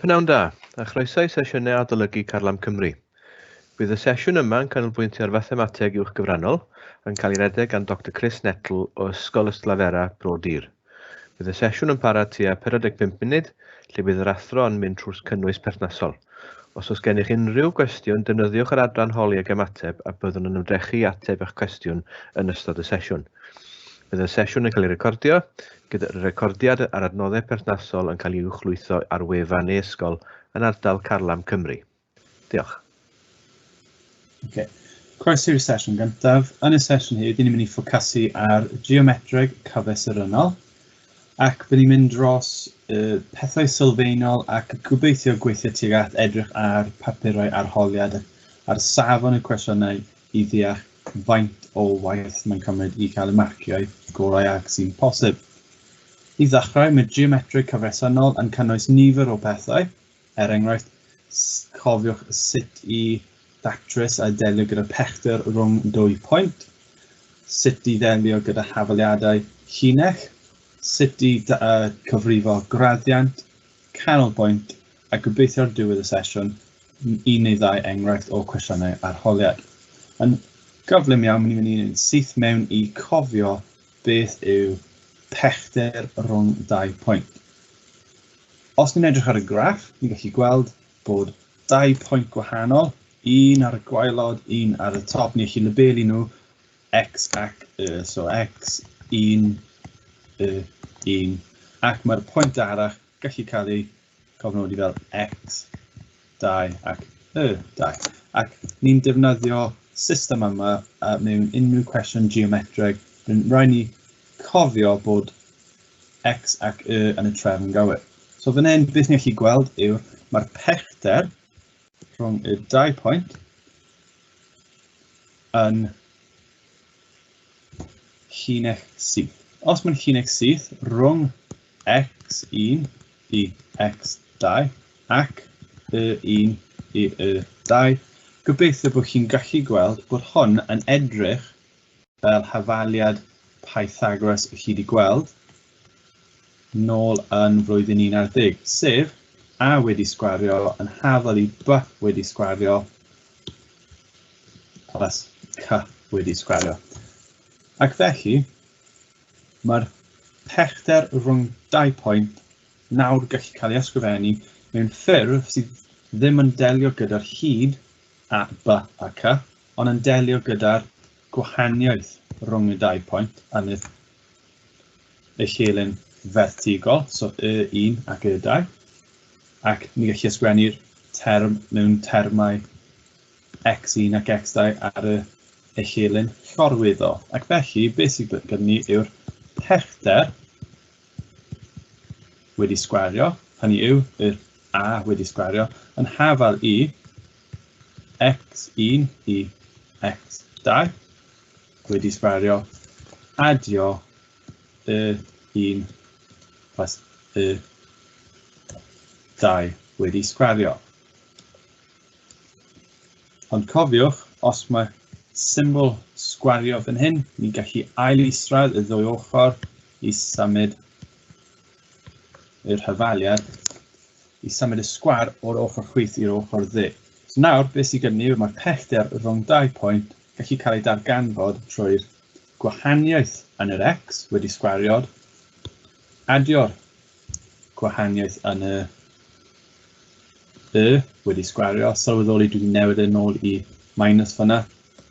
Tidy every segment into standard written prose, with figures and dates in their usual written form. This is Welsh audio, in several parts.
Pnawn da, a chroeso i sesiynau adolygu Carlam Cymru. Bydd y sesiwn yma yn canolbwyntio ar fathemateg uwch gyfrannol, yn cael ei redeg gan Doctor Chris Nettle o Ysgol Ystalyfera, Bro Dur. Bydd y sesiwn yn para tua 45 munud, lle bydd yr athro yn mynd trwy'r cynnwys perthnasol. Os oes gennych unrhyw gwestiwn, defnyddiwch yr adran holi ag ymateb a byddwn yn ymdrechu i ateb eich cwestiwn yn ystod y sesiwn. Bydd y sesiwn yn cael ei recordio, gyda'r recordiad a'r adnoddau perthnasol yn cael ei uwchlwytho ar wefan e-ysgol yn ardal Carlam Cymru. Diolch. Okay. Croeso i'r sesiwn gyntaf. Yn y sesiwn heddiw, ni'n mynd i ffocysu ar geometreg cyfesurynnol ac bydd ni'n mynd dros uh, pethau sylfaenol ac gobeithio gweithio tuag at edrych ar papurau arholiad ar safon y cwestiynau i ddeall faint o waith mae'n cymryd i cael y marciau gorau ag sy'n posib. I ddechrau, mae geometreg cyfesurynnol yn cynnwys nifer o pethau, Er enghraifft, cofiwch sut i ddatrys a delio gyda pellter rhwng dwy pwynt, sut i ddelio gyda hafaliadau llinell, sut i cyfrifo graddiant, canolbwynt, a gobeithio ar diwedd y sesiwn, un neu ddau enghraifft o cwestiynau arholiad. Yn gyflym iawn, ni'n mynd i fynd syth mewn i cofio beth yw pellter rhwng dau pwynt. Os ni'n edrych ar y graff, ni'n gallu gweld bod dau pwynt gwahanol, un ar y gwaelod, un ar y top. Ni'n gallu labelu nhw x ac y. So x, 1, y, 1. Ac mae'r pwynt arall gallu cael ei cofnodi fel x, 2 ac y, 2. Ac ni'n defnyddio system yma mewn unrhyw cwestiwn geometreg. Rhaid ni cofio bod X ac Y yn y trefn gywir. So fan hyn, beth ni'n gallu gweld yw mae'r pellter rhwng y dau pwynt yn llinell syth. Os mae'n llinell syth rhwng x1 i x2 ac y1 i y2, gobeithio bod chi'n gallu gweld bod hwn yn edrych fel hafaliad Pythagoras chi wedi gweld nôl yn flwyddyn 11, sef A wedi sgwario yn hafal i B wedi sgwario plus C wedi sgwario. Ac felly, mae'r pellter rhwng dau pwynt nawr gallu cael ei ysgrifennu mewn ffurf sydd ddim yn delio gyda'r hyd A, B a C, ond yn delio gyda'r gwahaniaeth rhwng y dau pwynt yn y, y llinell fertigol, so Y1 ac Y2, ac ni gallu ysgrifennu'r term mewn termau x1 ac x2 ar y echelin llorweddol. Ac felly, beth sydd gyda ni yw'r pellter wedi sgwario, hynny yw, yr A wedi sgwario, yn hafal i x1 i x2 wedi sgwario adio y1 plus y2 wedi sgwario. Ond cofiwch, os mae symbol sgwario fan hyn, ni'n gallu ail isradd y ddwy ochr i symud yr hafaliad i symud y sgwâr o'r ochr chwith i'r ochr dde. So nawr, beth sydd gyda ni yw mae'r pellter rhwng dau pwynt gallu cael ei darganfod trwy'r gwahaniaeth yn yr x wedi sgwariod, adio'r gwahaniaeth yn y y wedi sgwario, sylweddoli dwi wedi newid e nôl i minus fyna,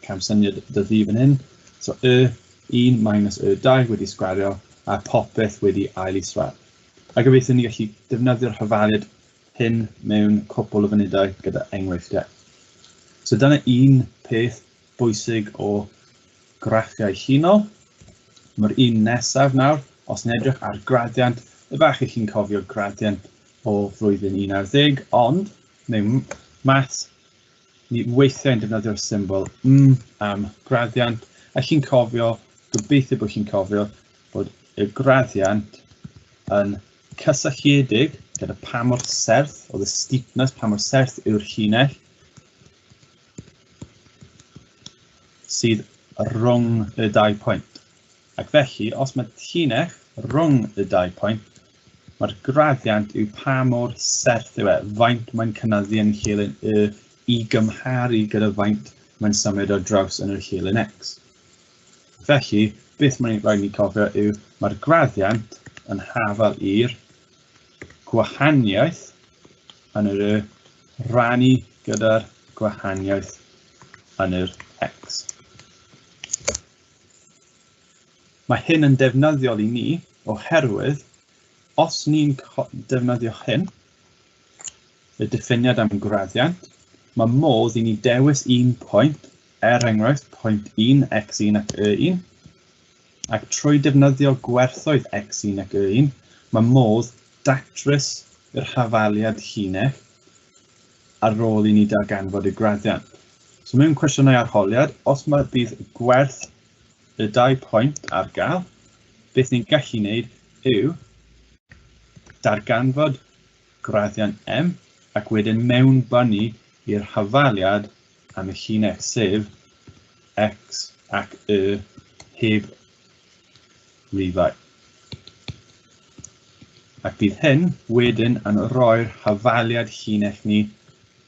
camsyniad dy ddi fan hyn. So y 1 minus y 2 wedi sgwario a popeth wedi ail isradd. A gobeithio ni gallu defnyddio'r hafaliad hyn mewn cwpl o funudau gyda enghreifftiau. So dyna un peth bwysig o graffiau llinol. Mae'r un nesaf nawr, os ni'n edrych ar graddiant, efallai chi'n cofio graddiant o flwyddyn 11, ond mewn maths, ni weithiau'n defnyddio'r symbol m am graddiant, a chi'n cofio, gobeithio bod chi'n cofio, bod y graddiant yn cysylltiedig gyda pa mor serth, o the steepness, pa mor serth yw'r llinell, sydd rhwng y dau pwynt. Ac felly, os mae llinell rhwng y dau pwynt Mae'r graddiant yw pa mor serth yw e, faint mae'n cynyddu yn llinell Y i gymharu gyda faint mae'n symud ar draws yn yr llinell X. Felly, beth mae'n rhaid ni cofio yw mae'r graddiant yn hafal i'r gwahaniaeth yn yr Y rannu gyda'r gwahaniaeth yn yr X. Mae hyn yn defnyddiol i ni oherwydd os ni'n defnyddio hyn, y diffiniad am graddiant, mae modd i ni dewis un pwynt, er enghraifft pwynt 1, x1 ac y1, ac trwy defnyddio gwerthoedd x1 ac y1, mae modd datrys yr hafaliad llinell ar ôl i ni darganfod y graddiant. So mewn cwestiynau arholiad, os mae bydd gwerth y dau pwynt ar gael, beth ni'n gallu wneud yw darganfod graddiant m ac wedyn mewnbynnu i'r hafaliad am y llinell, sef x ac y heb rifau. Ac bydd hyn wedyn yn rhoi'r hafaliad llinell ni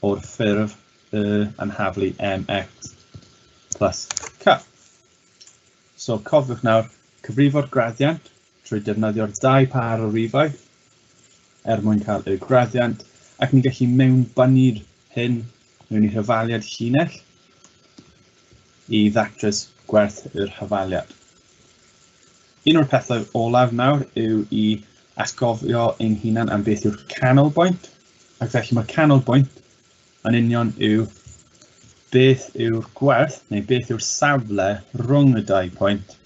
o'r ffurf y yn haflu mx plus c. So cofiwch nawr, cyfrifo'r graddiant trwy defnyddio'r dau par o rifau er mwyn cael y graddiant, ac ni'n gallu mewnbynnu'r hyn mewn i hafaliad llinell i ddatrys gwerth yr hafaliad. Un o'r pethau olaf nawr yw i atgofio ein hunan am beth yw'r canolbwynt, ac felly mae'r canolbwynt yn union yw beth yw'r gwerth neu beth yw'r safle rhwng y dau pwynt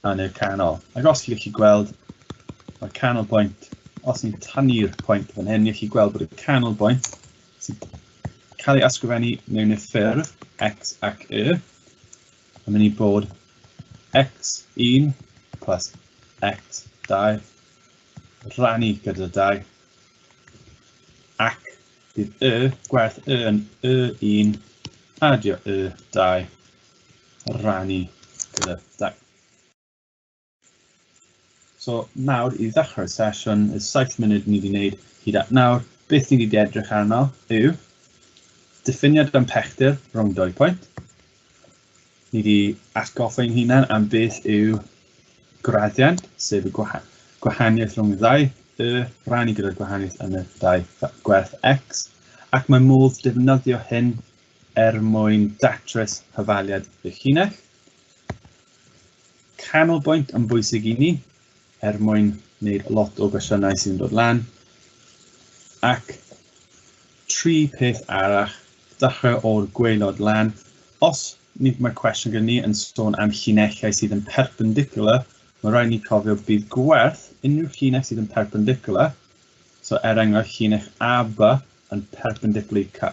yn y canol. Ac os chi'n gallu gweld, mae'r canolbwynt, os ni'n tynnu'r pwynt fan hyn, ni'n gallu gweld bod y canolbwynt sy'n cael ei ysgrifennu mewn y ffurf x ac y, yn mynd i bod x1 plus x2 rannu gyda 2, ac bydd y gwerth y yn y1 adio y2 rannu gyda 2. So nawr i ddechrau'r sesiwn, y 7 munud ni wedi wneud hyd at nawr, beth ni wedi edrych arno yw diffiniad am pellter rhwng dau pwynt. Ni wedi atgoffa ein hunan am beth yw graddiant, sef y gwahaniaeth rhwng y ddau, y rannu gyda'r gwahaniaeth yn y ddau gwerth x, ac mae modd defnyddio hyn er mwyn datrys hafaliad y llinell. Canolbwynt yn bwysig i ni er mwyn wneud lot o gwestiynau sy'n dod lan. Ac tri peth arall, dechrau o'r gwaelod lan. Os mae cwestiwn gyda ni yn sôn am llinellau sydd yn perpendicular, mae rhaid ni cofio bydd gwerth unrhyw llinell sydd yn perpendicular, so er enghraifft llinell AB yn perpendicular i C,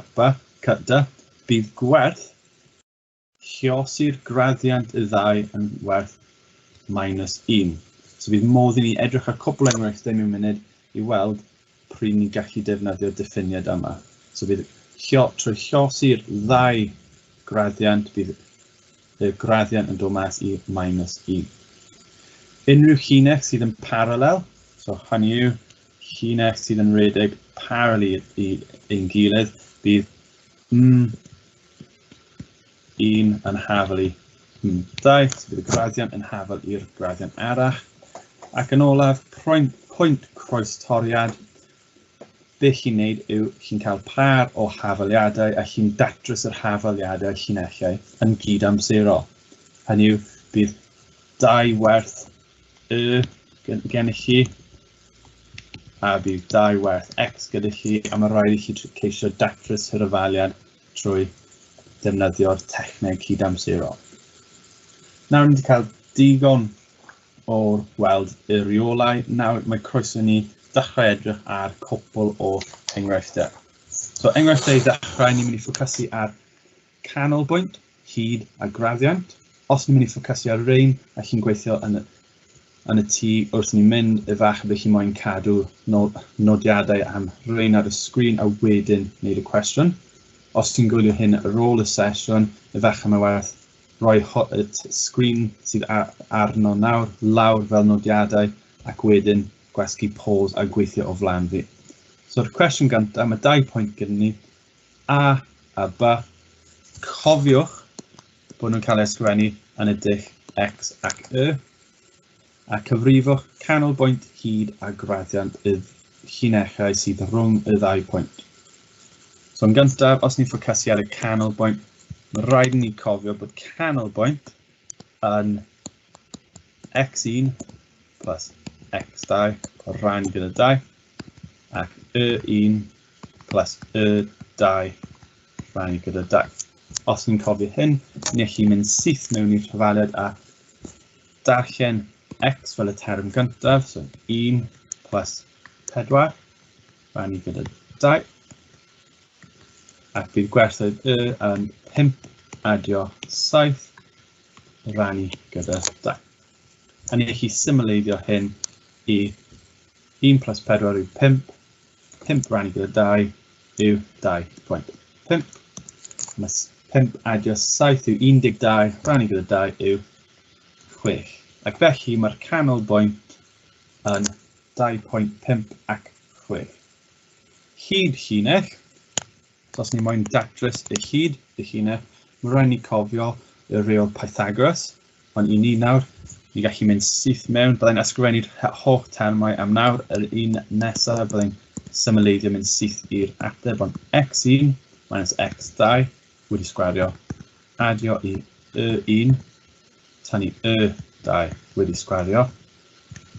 C, D, bydd gwerth lliosi'r graddiant y ddau yn werth minus 1. So bydd modd i ni edrych ar cwpl enghreifftiau mewn munud i weld pryd ni'n gallu defnyddio'r diffiniad yma. So bydd trwy lliosi'r ddau graddiant, bydd y graddiant yn dod mas i minus 1. Unrhyw llinell sydd yn parallel, so hynny yw llinell sydd yn rhedeg parallel i ein gilydd, bydd m1 yn hafal i m2, so bydd y graddiant yn hafal i'r graddiant arall. Ac yn olaf, pwynt croestoriad, beth chi'n neud yw chi'n cael par o hafaliadau a chi'n datrys yr hafaliadau llinellau yn gydamserol. Hynny yw, bydd dau werth y gennych chi a bydd dau werth x gyda chi, a mae rhaid i chi ceisio datrys yr hafaliad trwy defnyddio'r techneg cydamserol. Nawr ni wedi cael digon o'r weld y rheolau. Nawr mae croeso ni dechrau edrych ar cwpl o enghreifftiau. So enghreifftiau i ddechrau, ni'n mynd i ffocysu ar canolbwynt, hyd a graddiant. Os ni'n mynd i ffocysu ar rein a chi'n gweithio yn y tŷ wrth ni'n mynd, efallai bydd chi moyn cadw nodiadau am rein ar y sgrin a wedyn wneud y cwestiwn. Os ti'n gwylio hyn ar ôl y sesiwn, efallai mae werth rhoi y sgrin sydd arno nawr lawr fel nodiadau ac wedyn gwasgu pause a gweithio o flaen fi. So'r cwestiwn gyntaf, mae 2 pwynt gyda ni, A a B. Cofiwch bod nhw'n cael eu ysgrifennu yn y dull X ac Y, a cyfrifwch canolbwynt, hyd a graddiant y llinellau sydd rhwng y ddau pwynt. So yn gyntaf, os ni'n ffocysu ar y canolbwynt, mae rhaid i ni cofio bod canolbwynt yn x1 plus x2 rhan gyda 2 ac y1 plus y2 rhan gyda 2. Os ni'n cofio hyn, ni allu mynd syth mewn i'r hafaliad a darllen x fel y term gyntaf, so 1 plus 4 rhannu gyda 2, ac bydd gwerthoedd y yn 5 adio 7 rannu gyda 2. A ni allu symleiddio hyn i 1 plus 4 yw 5, 5 rannu gyda 2 yw 2.5. Mae 5 adio 7 yw 12, rannu gyda 2 yw 6. Ac felly mae'r canolbwynt yn 2.5 ac 6. Hyd llinell, so os ni moyn datrys y hyd y llinell, mae rhaid ni cofio y rheol Pythagoras, ond i ni nawr, ni gallu mynd syth mewn, byddai'n ysgrifennu'r holl termau am nawr, yr un nesaf byddai'n symleiddio mynd syth i'r ateb, ond x1 minus x2 wedi sgwario, adio i y1 tan i y2 wedi sgwario,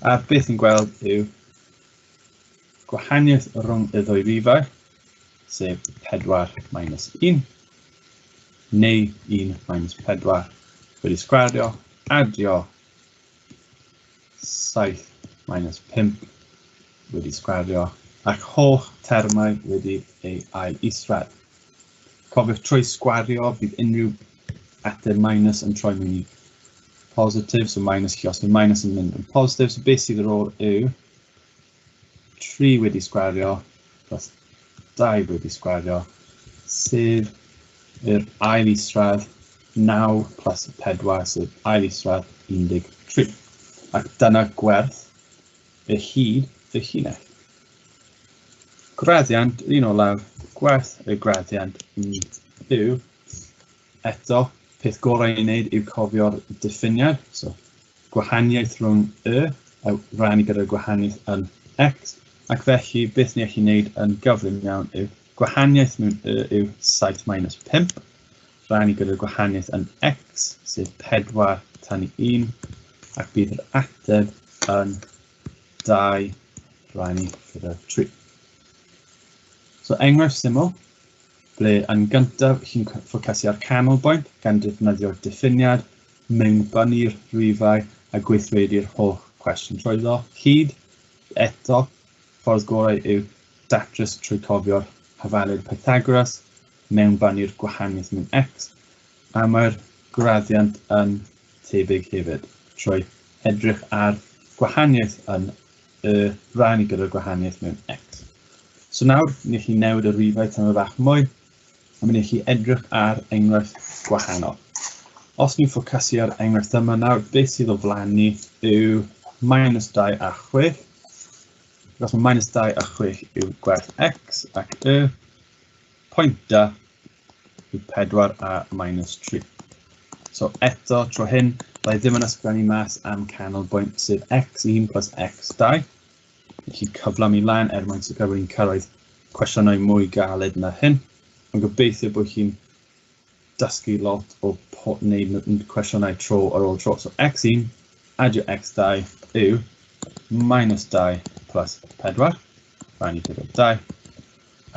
a beth ni'n gweld yw gwahaniaeth rhwng y ddwy rifau, sef 4 minus 1, neu 1 minus 4 wedi sgwario, adio 7 minus 5 wedi sgwario, ac holl termau wedi ei ail isradd. Cofiwch trwy sgwario, bydd unrhyw ateb minus yn troi mewn i positif, so minus lluos neu minus yn mynd yn positif, so beth sydd ar ôl yw 3 wedi sgwario plus 2 wedi sgwario, sef yr ail isradd 9 plus 4, sef ail isradd 13. Ac dyna gwerth y hyd y llinell. Graddiant, un olaf, gwerth y graddiant yw, eto, peth gorau i wneud yw cofio'r diffiniad, so gwahaniaeth rhwng y, a rannu gyda'r gwahaniaeth yn x, ac felly beth ni allu wneud yn gyflym iawn yw gwahaniaeth mewn y yw 7 minus 5, rannu gyda'r gwahaniaeth yn x, sef 4 tan 1, ac bydd yr ateb yn 2 rannu gyda 3. So enghraifft syml, ble yn gyntaf chi'n ffocysu ar canolbwynt gan defnyddio'r diffiniad, mewnbynnu'r rhifau a gweithredu'r holl cwestiwn trwyddo. Hyd, eto, ffordd gorau yw datrys trwy cofio'r hafaliad Pythagoras, mewnbynnu'r gwahaniaeth mewn x, a mae'r graddiant yn tebyg hefyd, trwy edrych ar gwahaniaeth yn y rannu gyda'r gwahaniaeth mewn x. So nawr, ni chi newid y rhifau tyma bach mwy, a mynd i chi edrych ar enghraifft gwahanol. Os ni'n ffocysu ar enghraifft yma nawr, beth sydd o flaen ni yw minus 2 a 6. Os mae minus 2 a 6 yw gwerth x ac y, pwynt da yw 4 a minus 3. So eto, tro hyn, byddai ddim yn ysgrifennu mas am canolbwynt sef x1 plus x2. Felly cyflymu lan er mwyn sicrhau bod ni'n cyrraedd cwestiynau mwy galed na hyn. Ond gobeithio bod chi'n dysgu lot o wneud cwestiynau tro ar ôl tro. So x1 adio x2 yw minus 2 plus 4, rhannu gyda 2,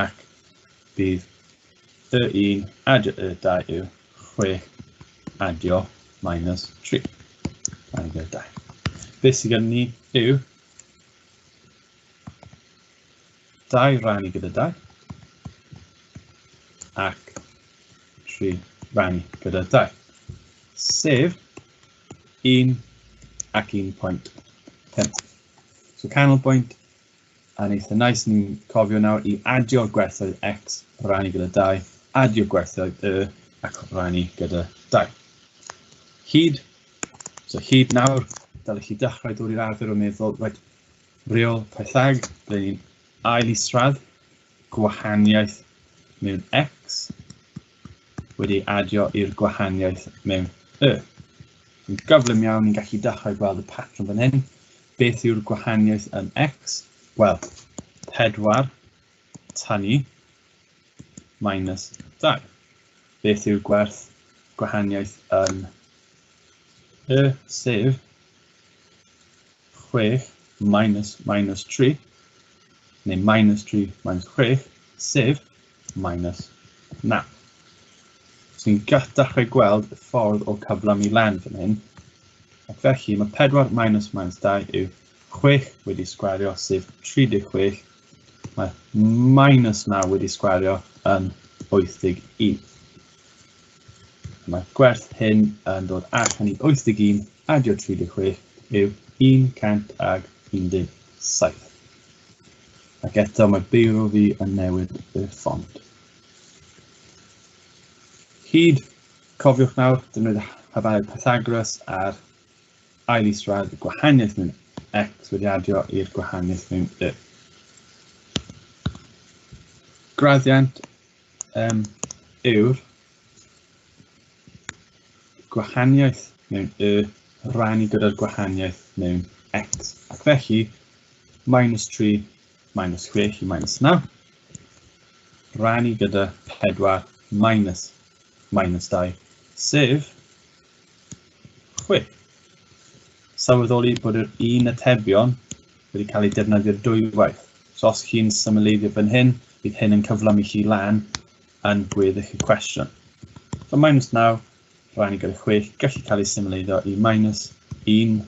ac bydd y1 adio y2 yw 6 adio minus 3, rhannu gyda 2. Beth sydd gen ni yw 2 rannu gyda 2 ac 3 rannu gyda 2, sef 1 ac 1.5. So canolbwynt yn eitha nice, ni'n cofio nawr i adio'r gwerthoedd x rannu gyda 2, adio gwerthoedd y ac rannu gyda 2. Hyd, so hyd nawr, dylech chi dechrau dod i'r arfer o meddwl, right, Rheol Pythag, ble ni'n ail isradd gwahaniaeth mewn x wedi adio i'r gwahaniaeth mewn y. Yn gyflym iawn, ni'n gallu dechrau gweld y patrwm fan hyn. Beth yw'r gwahaniaeth yn x? Wel, 4 tynnu minus 2. Beth yw'r gwerth gwahaniaeth yn y, sef 6 minus minus 3, neu minus 3 minus 6, sef minus 9. So ni'n dechrau gweld y ffordd o cyflymu lan fan hyn. Ac felly mae 4 minus minus 2 yw 6 wedi sgwario, sef 36. Mae minus 9 wedi sgwario yn 81. Mae gwerth hyn yn dod allan i 81 adio 36 yw 117. Ac eto mae beiro fi yn newid y ffont. Hyd, cofiwch nawr, defnyddio hafaliad Pythagoras a'r ail isradd y gwahaniaeth mewn x wedi adio i'r gwahaniaeth mewn y. Graddiant yw'r gwahaniaeth mewn y rannu gyda'r gwahaniaeth mewn x. Ac felly, minus 3 minus 6 i minus 9, rannu gyda 4 minus minus 2, sef 6. Sylweddoli bod yr un atebion wedi cael ei defnyddio dwywaith. So os chi'n symleiddio fan hyn, bydd hyn yn cyflymu chi lan yn gweddill y cwestiwn. So minus 9, rannu gyda 6, gallu cael ei symleiddio i minus 1.5.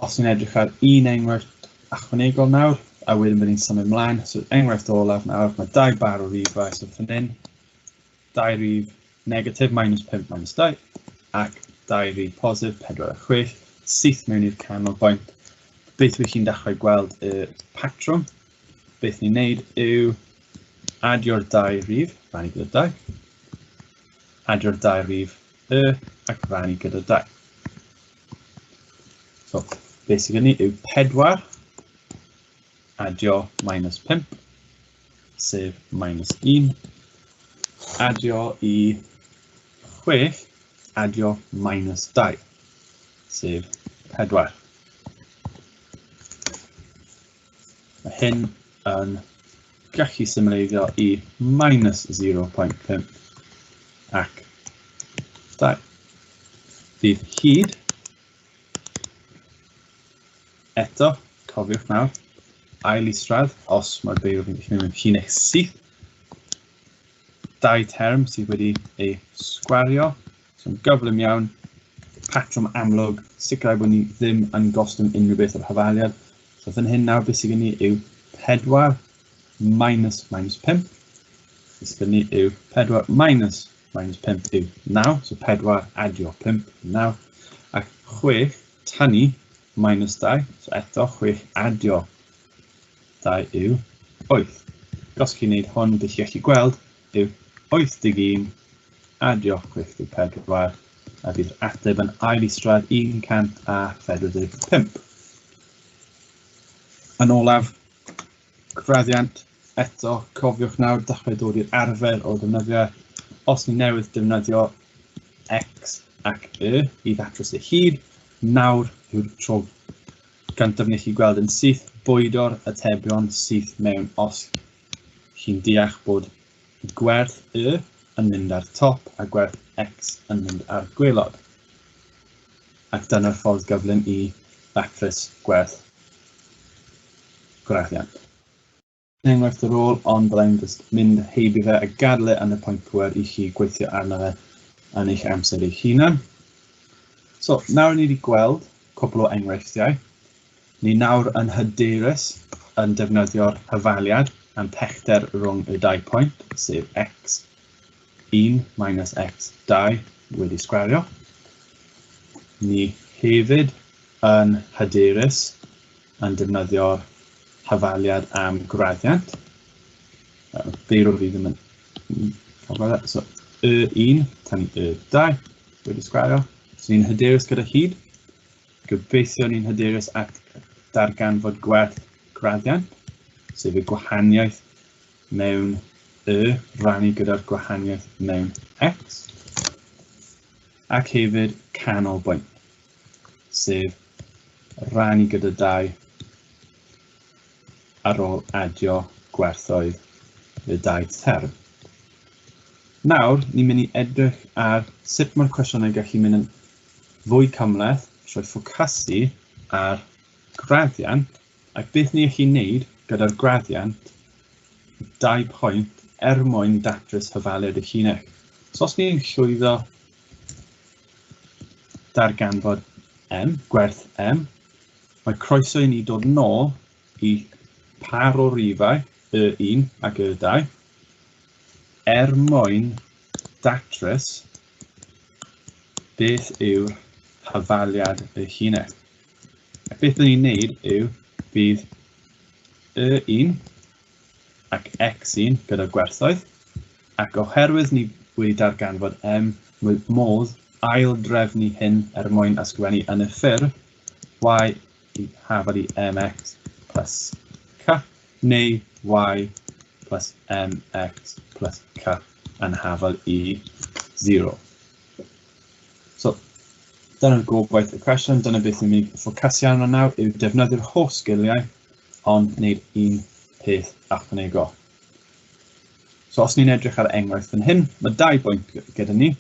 Os ni'n edrych ar un enghraifft ychwanegol nawr, a wedyn byddwn ni'n symud ymlaen. So enghraifft olaf nawr, mae dau bar o rifau, so fan hyn, dau rif negatif, minus 5, minus 2, ac dau rif positif, 4 a 6, syth mewn i'r canolbwynt. Beth wych chi'n dechrau gweld y patrwm? Beth ni'n neud yw adio'r dau rif, rannu gyda 2, adio'r dau rif y, ac rannu gyda 2. So, beth sydd gen i yw 4 adio minus 5, sef minus 1, adio i 6, adio minus 2, sef 4. Mae hyn yn gallu symleiddio i minus 0.5 ac 2. Bydd hyd, eto, cofiwch nawr, ail isradd, os mae'r beiro fi'n gallu mynd mewn llinell syth, dau term sydd wedi ei sgwario, so'n gyflym iawn, patrwm amlwg, sicrhau bod ni ddim yn gostwng unrhyw beth o'r hafaliad. So fan hyn nawr, beth sydd gen i yw 4 minus minus 5. Beth sydd gen i yw 4 minus minus 5 yw 9, so 4 adio 5 yw 9, ac 6 tynnu minus 2, so eto 6 adio 2 yw 8. Os chi'n gwneud hwn, beth chi'n gallu gweld yw 81 adio 64, a bydd ateb yn ail isradd 145. Yn olaf, graddiant, eto, cofiwch nawr, dechrau dod i'r arfer o ddefnyddio. Os ni newydd defnyddio x ac y i ddatrys y hyd, nawr yw'r tro gyntaf ni chi gweld yn syth bwydo'r atebion syth mewn os chi'n deall bod gwerth y yn mynd ar top a gwerth x yn mynd ar gwaelod. Ac dyna'r ffordd gyflym i ddatrys gwerth graddiant. Enghraifft ar ôl, ond byddai'n just mynd heibio fe a gadael e yn y pwynt pŵer i chi gweithio arno fe yn eich amser eich hunan. So, nawr ni wedi gweld cwpl o enghreifftiau. Ni nawr yn hyderus yn defnyddio'r hafaliad am pellter rhwng y dau pwynt, sef x1 minus x2 wedi sgwario. Ni hefyd yn hyderus yn defnyddio'r hafaliad am graddiant. Beiro fi ddim yn cael gweld e. So, y1 tynnu y2. wedi sgwario. So ni'n hyderus gyda hyd. Gobeithio ni'n hyderus at darganfod gwerth graddiant, sef y gwahaniaeth mewn y rannu gyda'r gwahaniaeth mewn x, ac hefyd canolbwynt, sef rannu gyda 2 ar ôl adio gwerthoedd y dau term. Nawr, ni'n mynd i edrych ar sut mae'r cwestiynau gallu mynd yn fwy cymhleth trwy ffocysu ar graddiant ac beth ni allu wneud gyda'r graddiant 2 pwynt er mwyn datrys hafaliad y llinell. So os ni'n llwyddo darganfod m, gwerth m, mae croeso i ni dod nôl i par o rifau, y 1 ac y 2, er mwyn datrys beth yw'r hafaliad y llinell. Ac beth ni'n neud yw bydd y 1 ac x1 gyda gwerthoedd, ac oherwydd ni wedi darganfod m, mae modd ail drefnu hyn er mwyn ysgrifennu yn y ffurf y i hafal i mx plus c, neu y plus mx plus c yn hafal i 0. So, dyna'r gobaith y cwestiwn, dyna beth ni'n mynd i ffocysu arno nawr, yw defnyddio'r holl sgiliau, ond wneud un peth ychwanegol. So, os ni'n edrych ar enghraifft fan hyn, mae 2 bwynt gyda ni.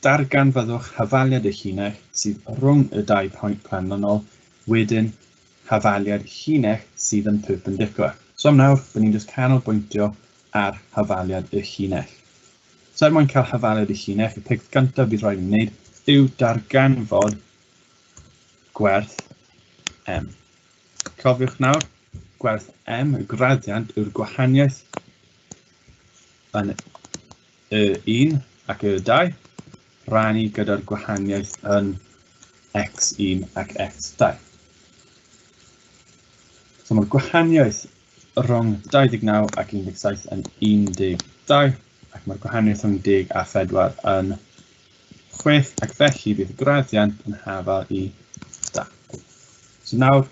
Darganfyddwch hafaliad y llinell sydd rhwng y 2 pwynt canlynol, wedyn hafaliad llinell sydd yn perpendicular. So am nawr, byddwn ni'n just canolbwyntio ar hafaliad y llinell. So er mwyn cael hafaliad y llinell, y peth gyntaf bydd rhaid i ni wneud yw darganfod gwerth m. Cofiwch nawr, gwerth m, y graddiant, yw'r gwahaniaeth yn y 1 ac y 2, rannu gyda'r gwahaniaeth yn x1 ac x2. So mae'r gwahaniaeth rhwng 29 ac 17 yn 12, ac mae'r gwahaniaeth rhwng 10 a 4 yn 6, ac felly bydd y graddiant yn hafal i 2. So nawr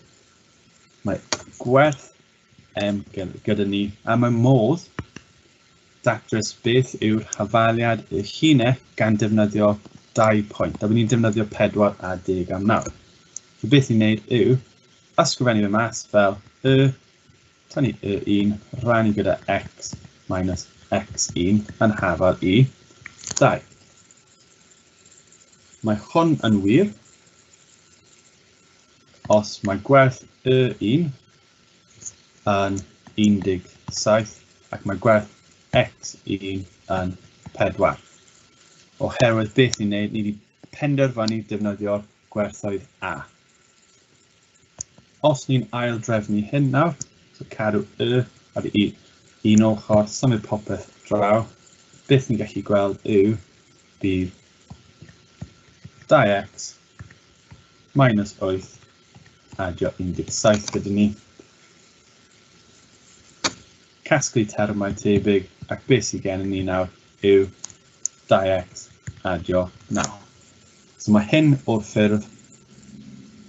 mae gwerth m gyda ni, a mae modd datrys beth yw'r hafaliad y llinell gan defnyddio 2 pwynt. A byddwn ni'n defnyddio 4 a 10 am nawr. So beth ni'n neud yw ysgrifennu fe mas fel y, tynnu y 1, rannu gyda x minus x1 yn hafal i 2. Mae hwn yn wir os mae gwerth y 1 yn 17 ac mae gwerth x1 yn 4. Oherwydd beth ni'n neud, ni wedi penderfynu defnyddio'r gwerthoedd a. Os ni'n ail drefnu hyn nawr, so cadw y ar i un ochr, symud popeth draw, beth ni'n gallu gweld yw bydd 2x minus 8 adio 17 gyda ni. Casglu termau tebyg, ac beth sydd gennym ni nawr yw 2x adio 9. So mae hyn o'r ffurf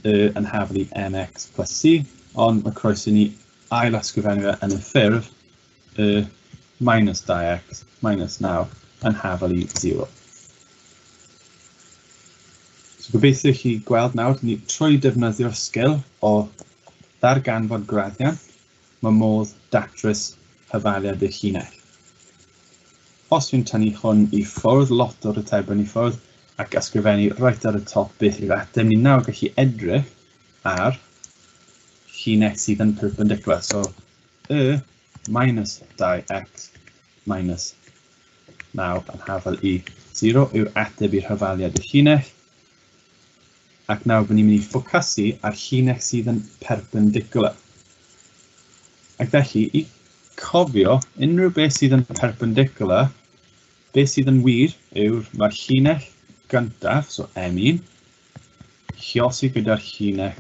y yn haflu mx plus c, ond mae croeso i ni ail ysgrifennu fe yn y ffurf y minus 2x minus 9 yn hafal i 0. So gobeithio chi gweld nawr, ni trwy defnyddio'r sgil o ddarganfod graddiant, mae modd datrys hafaliad y llinell. Os dwi'n tynnu hwn i ffwrdd, lot o'r atebion i ffwrdd, ac ysgrifennu reit ar y top beth yw'r ateb, ni nawr gallu edrych ar llinell sydd yn perpendicular. So y minus 2x minus 9 yn hafal i 0 yw'r ateb i'r hafaliad y llinell. Ac nawr byddwn ni'n mynd i ffocysu ar llinell sydd yn perpendicular. Ac felly, i cofio unrhyw beth sydd yn perpendicular, beth sydd yn wir yw'r mae'r llinell gyntaf, so M1, lliosi gyda'r llinell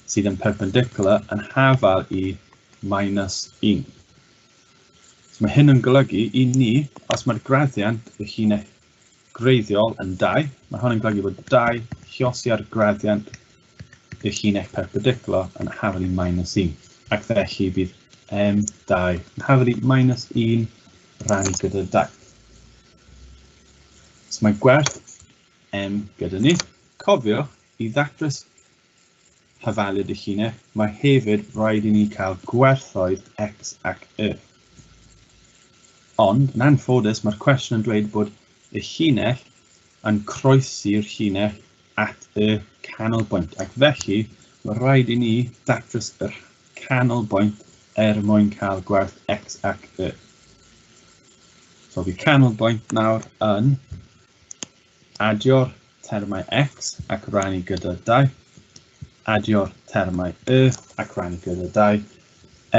sydd yn perpendicular yn hafal i minus 1. So mae hyn yn golygu i ni, os mae'r graddiant y llinell gwreiddiol yn 2. Mae hwn yn golygu bod 2 lliosi ar graddiant y llinell perpendicular yn hafal i minus 1. Ac felly bydd M2 yn hafal i minus 1 rannu gyda 2. So mae gwerth M gyda ni. Cofiwch, i ddatrys hafaliad y llinell, mae hefyd rhaid i ni cael gwerthoedd x ac y. Ond, yn anffodus, mae'r cwestiwn yn dweud bod y llinell yn croesi'r llinell at y canolbwynt, ac felly mae rhaid i ni datrys yr canolbwynt er mwyn cael gwerth x ac y. So bydd canolbwynt nawr yn adio'r termau x ac rannu gyda 2, adio'r termau y ac rannu gyda 2,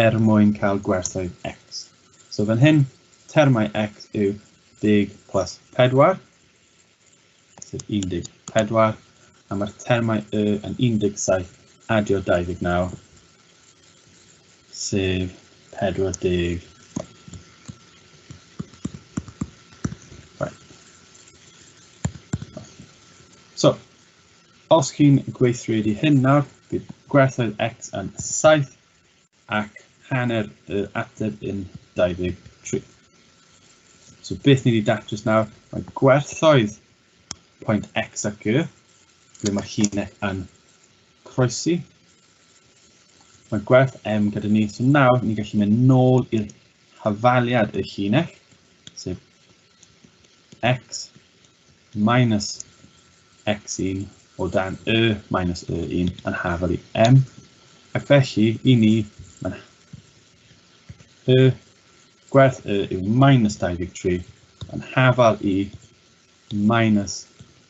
er mwyn cael gwerthoedd x. So fan hyn, termau x yw 10 plus 4, sef 14, a mae'r termau y yn 17 adio 29, sef 40. Right. So, os chi'n gweithredu hyn nawr, bydd gwerthoedd x yn 7 ac hanner yr ateb yn 23. So beth ni wedi datrys nawr, mae gwerthoedd pwynt x ac y, ble mae'r llinell yn croesi. Mae gwerth m gyda ni, so nawr ni'n gallu mynd nôl i'r hafaliad y llinell, sef x minus x1 o dan y minus y1 yn hafal i m. Ac felly, i ni, mae'n y gwerth y yw minus 23 yn hafal i minus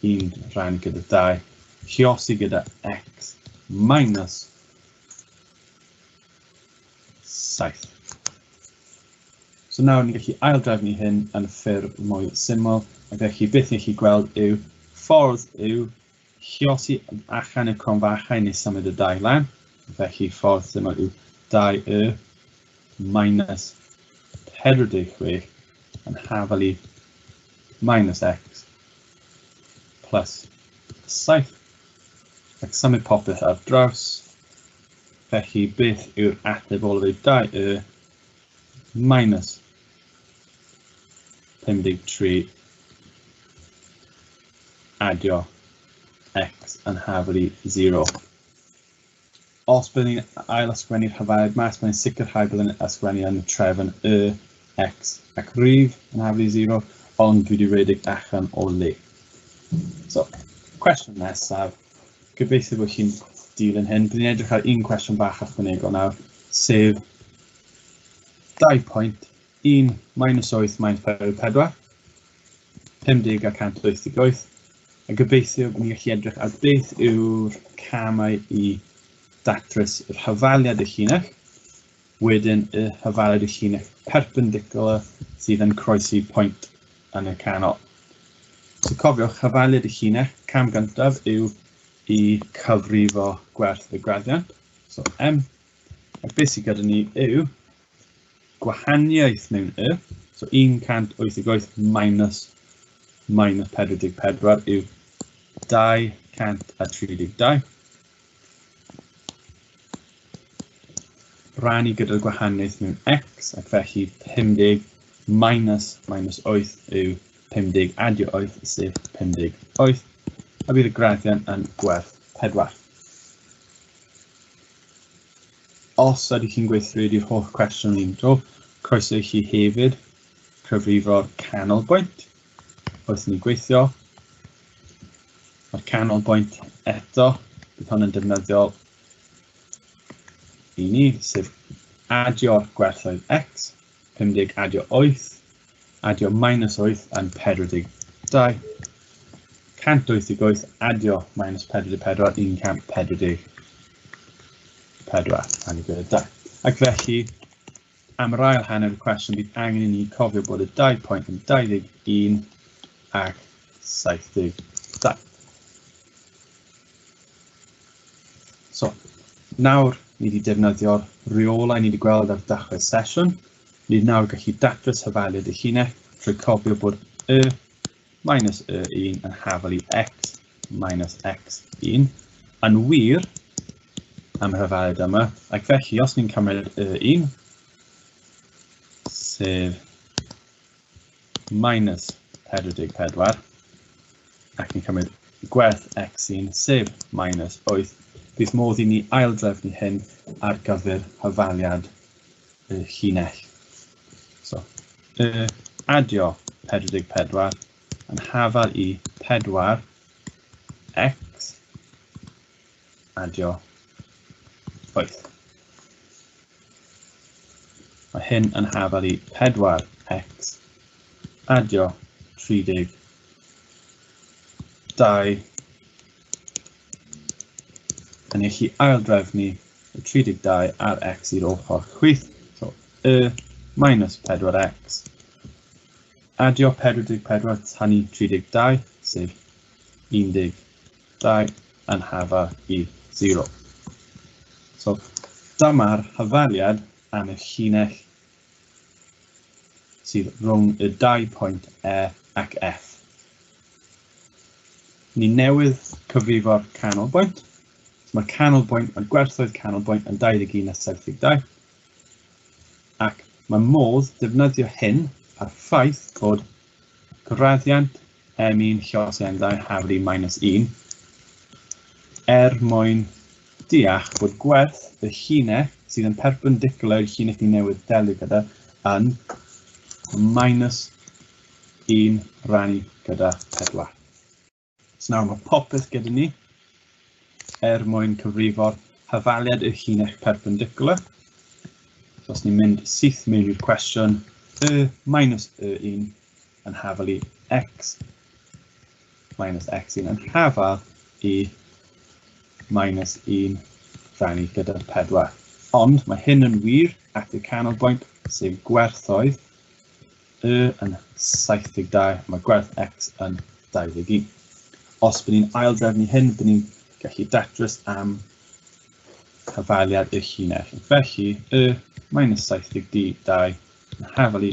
1 rhan gyda 2, lliosi gyda x minus 7. So nawr ni'n gallu aildrefnu hyn yn ffurf mwy syml, ac felly beth ni'n gallu gweld yw ffordd yw lliosi allan y cronfachau neu symud y 2 lan. Felly ffordd syml yw 2y minus 46 yn hafal i minus x plus 7. Ac symud popeth ar draws. Felly beth yw'r ateb olaf yw 2y minus 53 adio x yn hafal i 0. Os byddwn ni'n ail ysgrifennu'r hafaliad mas, mae'n sicrhau byddwn ni'n ysgrifennu yn y trefn y, x ac rif yn hafal i 0, ond dwi wedi redeg allan o le. So, cwestiwn nesaf, gobeithio bod chi'n dilyn hyn. Byddwn ni'n edrych ar un cwestiwn bach ychwanegol nawr, sef 2 pwynt, 1 minus 8 minus 44, 50 a 188, a gobeithio bod ni'n gallu edrych ar beth yw'r camau i datrys yr hafaliad y llinell, wedyn y hafaliad y llinell perpendicular sydd yn croesi pwynt yn y canol. So cofiwch, hafaliad y llinell, cam gyntaf yw i cyfrifo gwerth y graddiant, so m, ac beth sydd gyda ni yw gwahaniaeth mewn y, so 188 minus minus 44 yw 232. Rannu gyda'r gwahaniaeth mewn x, ac felly 50 minus minus 8 yw 50 adio 8, sef 58, a bydd y graddiant yn gwerth 4. Os ydych chi'n gweithredu'r holl cwestiwn un tro, croeso i chi hefyd cyfrifo'r canolbwynt wrth i ni gweithio. Mae'r canolbwynt eto, bydd hwn yn defnyddiol i ni, sef adio'r gwerthoedd x, 50 adio 8, adio minus 8 yn 42, 188 adio minus 44, 144, a ni gyda 2. Ac felly, am yr ail hanner y cwestiwn, bydd angen i ni cofio bod y 2 pwynt yn 21 ac 72. So, nawr ni wedi defnyddio'r rheolau ni wedi gweld ar dechrau sesiwn. Ni nawr gallu datrys hafaliad y llinell trwy cofio bod y minus y1 yn hafal i x minus x1 yn wir am yr hafaliad yma, ac felly os ni'n cymryd y1, sef minus 44, ac ni'n cymryd gwerth x1, sef minus 8, bydd modd i ni aildrefnu hyn ar gyfer hafaliad y llinell. So, y adio 44 yn hafal i 4 x adio 8. Mae hyn yn hafal i 4x adio 32. Yn gallu aildrefnu y 32 a'r x i'r ochr chwith. So, y minus 4x adio 44 tynnu 32, sef 12 yn hafal i 0. So, dyma'r hafaliad am y llinell sydd rhwng y dau pwynt E ac F. Ni newydd cyfrifo'r canolbwynt. So mae'r canolbwynt, mae'r gwerthoedd canolbwynt yn 21 a 72. Ac mae modd defnyddio hyn a'r ffaith bod graddiant M1 llosi M2 hafal i minus 1 er mwyn deall bod gwerth y llinell sydd yn perpendicular i'r llinell ni newydd delio gyda yn minus 1 rannu gyda 4. So nawr mae popeth gyda ni er mwyn cyfrifo'r hafaliad y llinell perpendicular. So os ni'n mynd syth mewn i'r cwestiwn, y minus y1 yn hafal i x minus x1 yn hafal i minus 1 rhannu gyda 4. Ond mae hyn yn wir at y canolbwynt, sef gwerthoedd y yn 72, mae gwerth x yn 21. Os bydd ni'n aildrefnu hyn, bydd ni'n gallu datrys am hafaliad y llinell. Felly, y minus 72 yn hafal i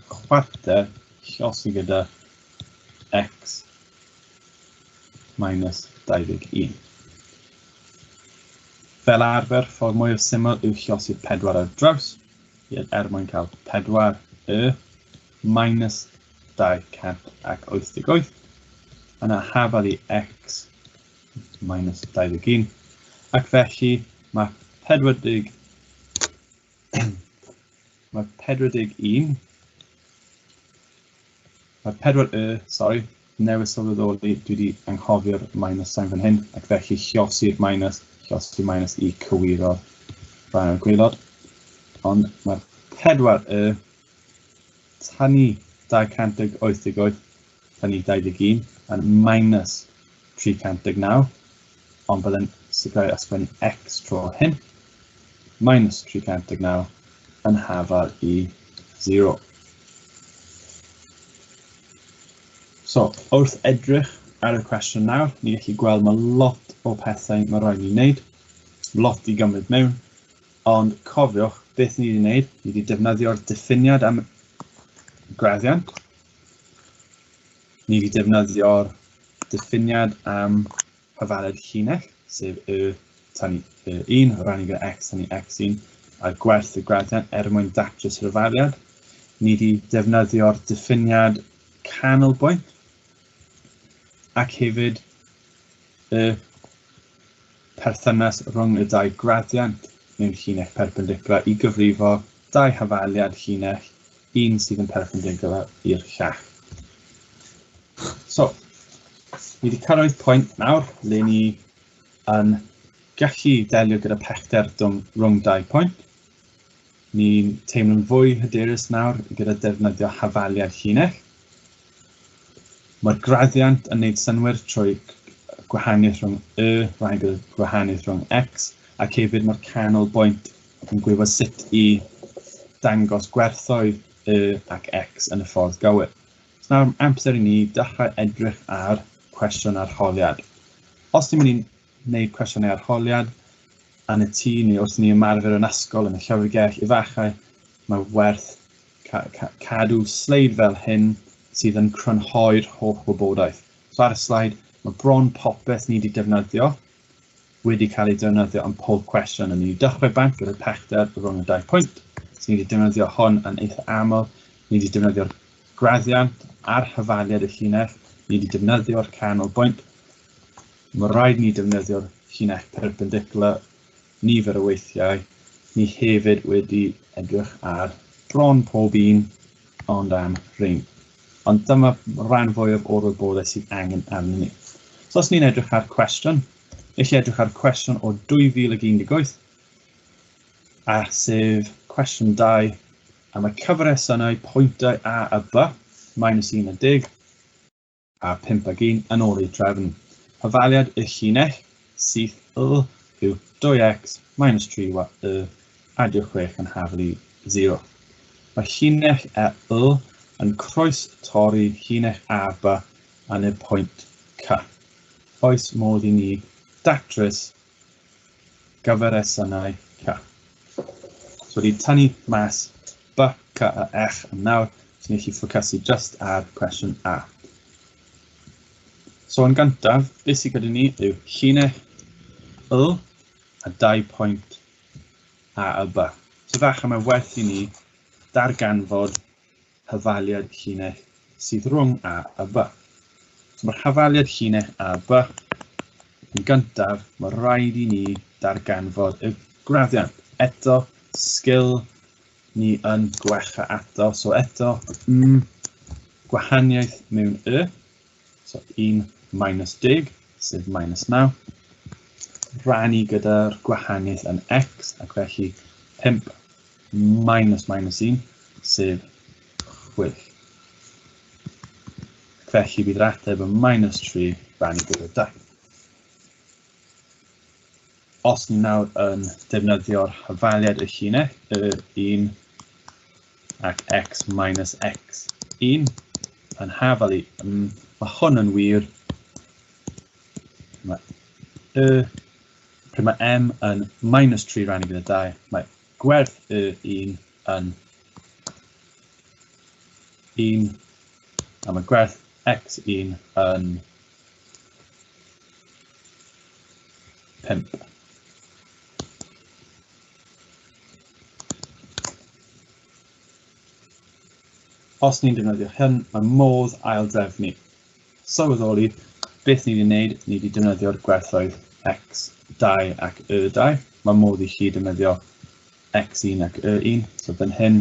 chwarter llosi gyda x minus 21. Fel arfer, ffordd mwyaf syml yw llosi'r 4 ar draws, er mwyn cael 4 y minus 288, yna hafal i x minus 21, ac felly mae 40, mae 41, mae 4 y, sorry, newydd sylweddoli, dwi wedi anghofio'r minus sign fan hyn, ac felly llosi'r minus, llosi'r minus i cywiro rhan o'r gwaelod. Ond mae'r 4 y tynnu 288, tynnu 21, yn minus 309, ond byddai'n sicrhau ysgrifennu x tro hyn, minus 309 yn hafal i 0. So, wrth edrych ar y cwestiwn nawr, ni gallu gweld mae lot o pethau mae rhaid ni wneud, lot i gymryd mewn, ond cofiwch beth ni wedi wneud, ni wedi defnyddio'r diffiniad am graddiant, ni wedi defnyddio'r diffiniad am hafaledd llinell, sef y tynnu y1, rannu gyda x tynnu x1, a gwerth y graddiant er mwyn datrys yr hafaliad. Ni wedi defnyddio'r diffiniad canolbwynt, ac hefyd y perthynas rhwng y dau graddiant mewn llinell perpendicular i gyfrifo dau hafaliad llinell, un sydd yn perpendicular i'r llall. So, ni wedi cyrraedd pwynt nawr le ni yn gallu delio gyda pellter rhwng dau pwynt. Ni'n teimlo'n fwy hyderus nawr gyda defnyddio hafaliad llinell. Mae'r graddiant yn gwneud synnwyr trwy gwahaniaeth rhwng y rhan gyda gwahaniaeth rhwng x, ac hefyd mae'r canolbwynt yn gwybod sut i dangos gwerthoedd y ac x yn y ffordd gywir. So nawr amser i ni dechrau edrych ar cwestiwn arholiad. Os ni'n mynd i wneud cwestiynau arholiad yn y tŷ neu wrth ni ymarfer yn ysgol, yn y llyfrgell, efallai mae werth cadw sleid fel hyn sydd yn crynhoi'r holl wybodaeth. So ar y sleid, mae bron popeth ni wedi defnyddio wedi cael ei defnyddio yn pob cwestiwn. A ni wedi dechrau bant gyda'r pellter rhwng y dau pwynt. So ni wedi defnyddio hwn yn eitha aml. Ni wedi defnyddio'r graddiant a'r hafaliad y llinell. Ni wedi defnyddio'r canolbwynt. Mae rhaid ni defnyddio'r llinell perpendicular nifer o weithiau. Ni hefyd wedi edrych ar bron pob un, ond am rhain. Ond dyma rhan fwyaf o'r wybodaeth sydd angen arnyn ni. So os ni'n edrych ar cwestiwn, eich edrych ar cwestiwn o 2018, a sef cwestiwn 2, a mae cyfres yna pwyntau A a B, minus 1 a 10, a 5 ag 1 yn ôl eu trefn. Hafaliad y llinell syth Y yw 2x minus 3 y adio 6 yn hafal i 0. Mae llinell E Y yn croes torri llinell A B yn y pwynt C. Oes modd i ni datrys gyferesynnau C. So wedi tynnu mas B, C a H am nawr, so ni'n gallu ffocysu just ar cwestiwn A. So yn gyntaf, beth sydd gyda ni yw llinell Y a dau pwynt A a B. So falle mae werth i ni darganfod hafaliad llinell sydd rhwng A a B. So mae'r hafaliad llinell A B yn gyntaf, mae rhaid i ni darganfod y graddiant. Eto, sgil ni yn gwella ato. So eto, gwahaniaeth mewn Y. So 1 minus 10, sef minus 9. Rannu gyda'r gwahaniaeth yn x, ac felly 5 minus minus 1, sef 6. Felly bydd yr ateb yn minus 3 rannu gyda 2. Os ni nawr yn defnyddio'r hafaliad y llinell, y 1 ac x minus x1 yn hafal i, mae hwn yn wir, mae y, pryd mae m yn minus 3 rannu gyda 2, mae gwerth y 1 yn 1, a mae gwerth x1 yn 5. Os ni'n defnyddio hyn, mae modd aildrefnu. Sylweddoli, beth ni wedi wneud, ni wedi defnyddio'r gwerthoedd x2 ac y2. Mae modd i chi defnyddio x1 ac y1. So fan hyn,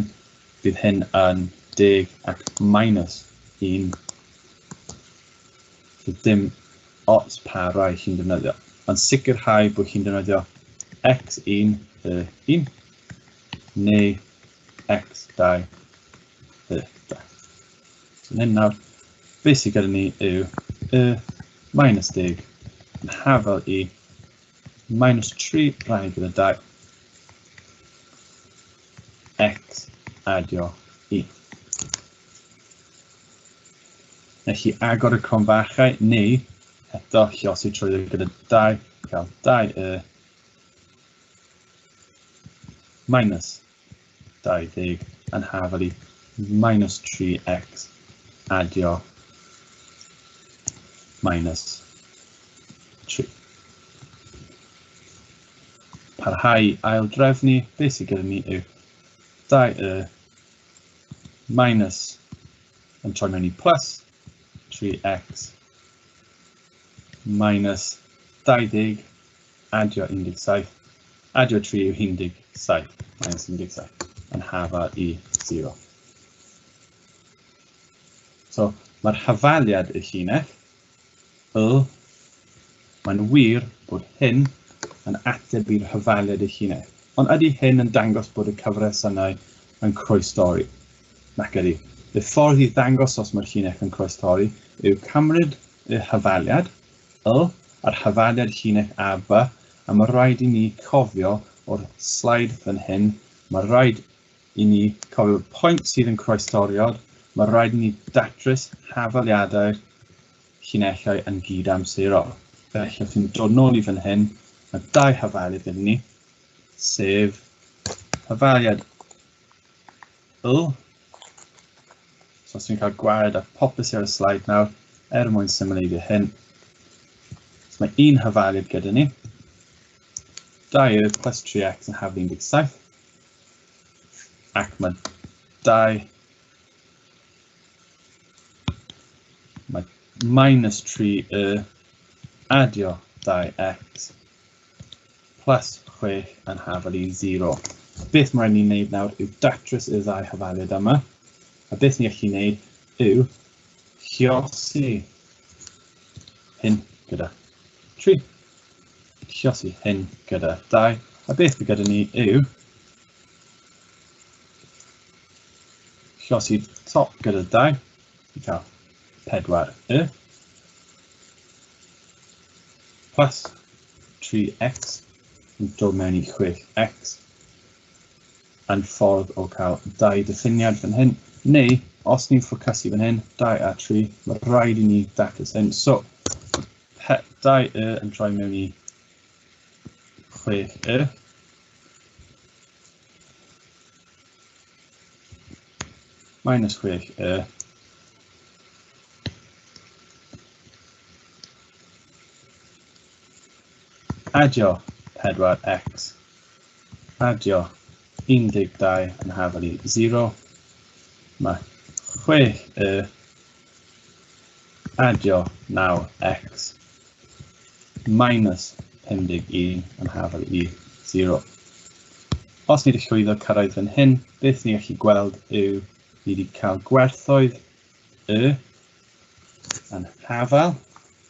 bydd hyn yn 10 ac minus 1. So dim ots pa rai chi'n defnyddio. Ond sicrhau bod chi'n defnyddio x1 y1 neu x2 y2. So hyn nawr, beth sydd gyda ni yw y minus 10 yn hafal i minus 3 rannu gyda 2 x adio 1. Felly agor y cromfachau neu eto lluosi trwy gyda 2, cael 2 y minus 20 yn hafal i minus 3x adio minus 3. Parhau aildrefnu, beth sydd gyda ni yw 2 y minus yn troi mewn i plus 3x minus 20 adio 17, adio 3 yw 17, minus 17, yn hafal i 0. So, mae'r hafaliad y llinell, y, mae'n wir bod hyn yn ateb i'r hafaliad y llinell. Ond ydy hyn yn dangos bod y cyfres yna yn croestorri? Nac ydy. Y ffordd i ddangos os mae'r llinell yn croestorri yw cymryd y hafaliad, y, a'r hafaliad llinell A, B, a mae rhaid i ni cofio o'r sleid fan hyn, mae rhaid i ni cofio'r pwynt sydd yn croestoriad, mae rhaid i ni datrys hafaliadau'r llinellau yn gydamserol. Felly, os ni'n dod nôl i fan hyn, mae dau hafaliad gyda ni, sef hafaliad Y. So os dwi'n cael gwared ar popeth sydd ar y sleid nawr, er mwyn symleiddio hyn. So mae un hafaliad gyda ni. 2 plus 3x yn hafal 17. Ac mae 2 mae minus 3y adio 2x plus 6 yn hafal i 0. Beth mae rhaid ni wneud nawr yw datrys y ddau hafaliad yma. A beth ni gallu wneud yw lliosi hyn gyda 3, lliosi hyn gyda 2, a beth fydd gyda ni yw lliosi top gyda 2 i cael 4 y plus 3x yn dod mewn i 6x yn ffordd o cael dau diffiniad fan hyn, neu os ni'n ffocysu fan hyn, 2 a 3, mae rhaid i ni datrys hyn. So, 2 y yn troi mewn i 6 y. Minus 6 y. Adio 4x adio 12 yn hafal i 0. Mae 6 y adio 9x minus 51 yn hafal i 0. Os ni wedi llwyddo cyrraedd fan hyn, beth ni'n gallu gweld yw ni wedi cael gwerthoedd y yn hafal.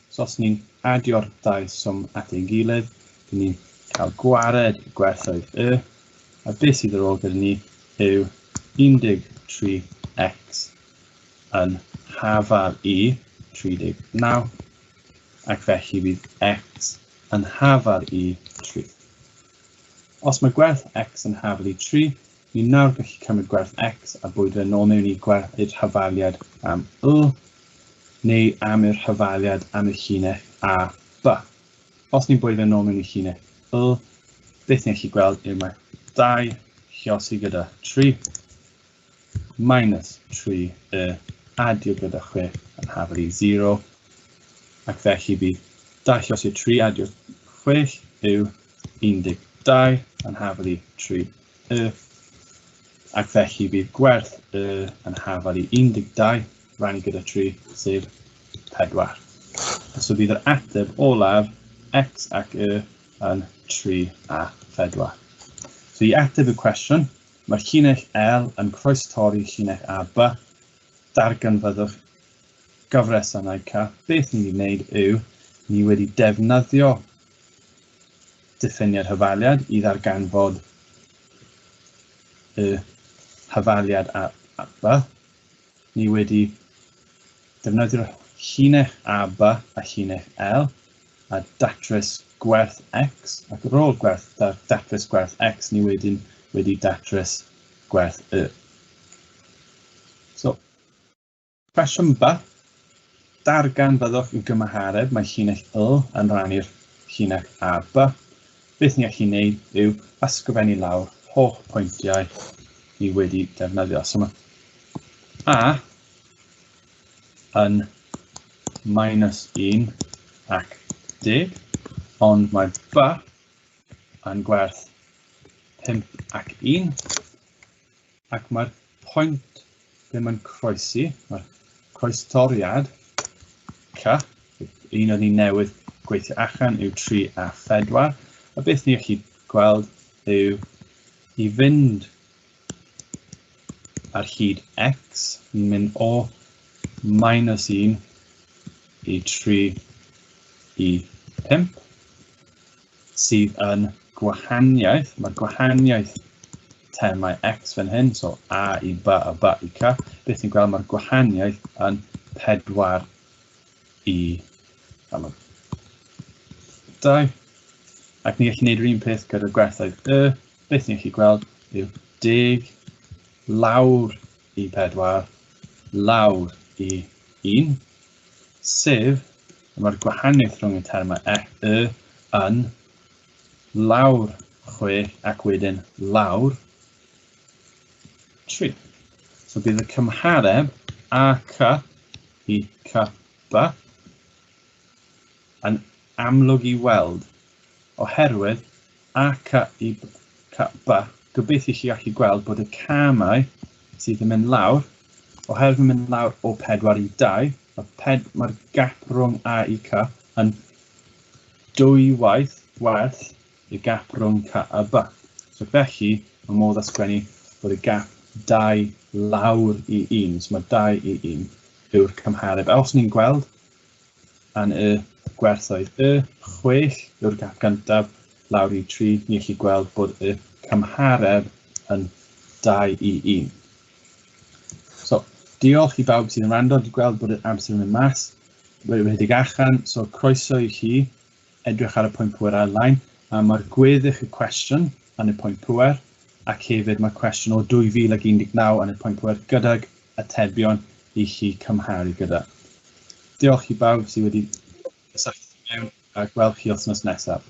So os ni'n adio'r dau swm at ei gilydd, dyn ni'n cael gwared gwerthoedd y, a beth sydd ar ôl gyda ni yw 13x yn hafal i 39, ac felly bydd x yn hafal i 3. Os mae gwerth x yn hafal i 3, ni nawr gallu cymryd gwerth x a bwydo fe nôl mewn i gwerth i'r hafaliad am y, neu am yr hafaliad am y llinell A, B. Os ni'n bwydo fe nôl mewn i llinell Y, beth ni'n gallu gweld yw mae 2 lliosi gyda 3 minus 3 y adio gyda 6 yn hafal i 0, ac felly bydd 2 lliosi 3 adio 6 yw 12 yn hafal i 3 y, ac felly bydd gwerth y yn hafal i 12 rannu gyda 3, sef 4. So bydd yr ateb olaf x ac y yn 3 a 4. So i ateb y cwestiwn, mae'r llinell L yn croestorri llinell AB, darganfyddwch gyfres yna C. Beth ni wedi wneud yw, ni wedi defnyddio diffiniad hafaliad i ddarganfod y hafaliad a B. Ni wedi defnyddio'r llinell AB a llinell L a datrys gwerth X, ac ar ôl gwerth, datrys gwerth X, ni wedyn wedi datrys gwerth Y. So, Cwestiwn B. Darganfyddwch y gymhareb mae llinell Y yn rhannu'r llinell AB. Beth ni'n gallu gwneud yw ysgrifennu lawr holl pwyntiau ni wedi defnyddio. So mae A yn minus 1 ac 10, ond mae B yn gwerth 5 ac 1, ac mae'r pwynt ble mae'n croesi, mae'r croestoriad C, un o'n ni newydd gweithio allan yw 3 a 4, a beth ni gallu gweld yw i fynd ar hyd x, ni'n mynd o minus 1 i 3 i 5, sydd yn gwahaniaeth, mae'r gwahaniaeth termau x fan hyn, so a i b a b i c, beth ni'n gweld mae'r gwahaniaeth yn 4 i 2. Ac ni'n gallu gwneud yr un peth gyda gwerthoedd y, beth ni'n gallu gweld yw 10 lawr i 4 lawr i 1, sef mae'r gwahaniaeth rhwng y termau e, y yn lawr 6 ac wedyn lawr 3. So bydd y cymhareb AC i KB yn amlwg i weld, oherwydd AC i KB, gobeithio chi allu gweld bod y camau sydd yn mynd lawr, oherwydd yn mynd lawr o 4 i 2, mae'r gap rhwng A i C yn dwywaith werth y gap rhwng C a B. So felly, mae modd ysgrifennu bod y gap 2 lawr i 1, so mae 2 i 1 yw'r cymhareb. A os ni'n gweld yn y gwerthoedd y 6 yw'r gap gyntaf lawr i 3, ni'n gallu gweld bod y cymhareb yn 2 i 1. So, diolch i bawb sydd yn rando, dwi'n gweld bod y amser yn mynd mas, wedi rhedeg allan, so croeso i chi edrych ar y pwynt pŵer ar-lein, a mae'r gweddill y cwestiwn yn y pwynt pŵer, ac hefyd mae cwestiwn o 2019 yn y pwynt pŵer gydag atebion i chi cymharu gyda. Diolch i bawb sydd wedi cysylltu mewn a gweld chi wythnos nesaf.